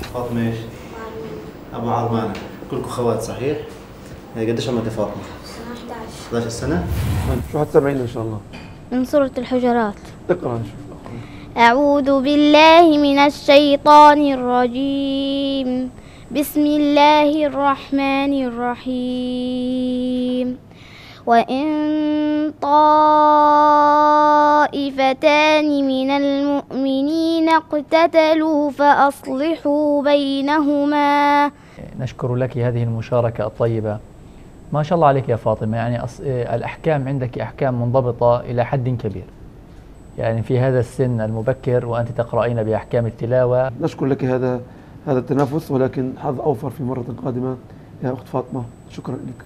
فاطمة ايش؟ أبو عرمانة. كلكم خوات صحيح؟ قديش عمرك يا فاطمة؟ 11 سنة. شو حتسمعينا إن شاء الله؟ من سورة الحجرات. اقرأ نشوف. أعوذ بالله من الشيطان الرجيم، بسم الله الرحمن الرحيم. وإن طائفتان من المؤمنين اقتتلوا فأصلحوا بينهما. نشكر لك هذه المشاركة الطيبة. ما شاء الله عليك يا فاطمة، يعني الأحكام عندك أحكام منضبطة إلى حد كبير، يعني في هذا السن المبكر وأنت تقرأين بأحكام التلاوة. نشكر لك هذا التنافس، ولكن حظ أوفر في مرة قادمة يا أخت فاطمة. شكرا لك.